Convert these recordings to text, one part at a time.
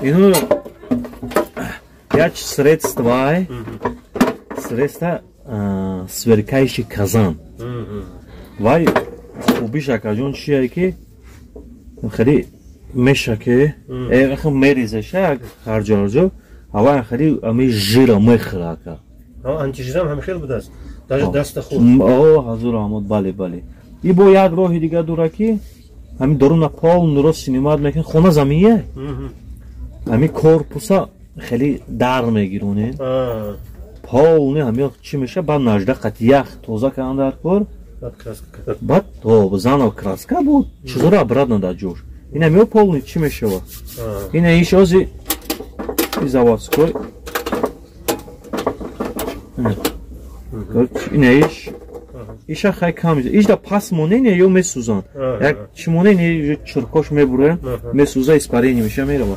Ино як средства, средства сверкающий казан. Вай хубиш, акаҷон, чие ки хеле меша ки меризеша ҳарҷо ҳарҷо, ҳава хеле ами жира мехӯра, ака. Антижирам ҳам хел будааст, даже даста худ. О, ҳазур аҳмад, бале, бале. И бо як роҳи дига дура ки ҳамин доруна полный синимат мекунӣ, хона замине, ҳамин корпуса хеле дар мегиронед, полный ҳамин чӣ меша, баъд наждак қати ях тоза кардан дар кор, баъд заново краска буд, чизоро обратно дар ҷош. Ина мео полный чӣ мешава, ина иш ози заводской, ина иш иша хай кам иш да пас монене ё месӯзанд, як чӣ монене, чиркош мебурен, месӯза, испарение меша, мерава.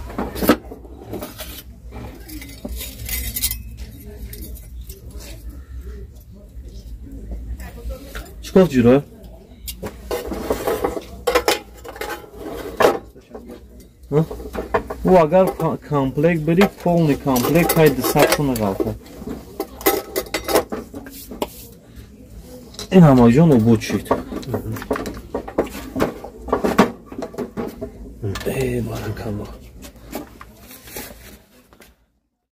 Чикор ҷура? Ӯ агар комплект бири, полный комплект ҳай 200 сум ғалта. Ин ҳамаҷон обуд шуд. Э, баракалло.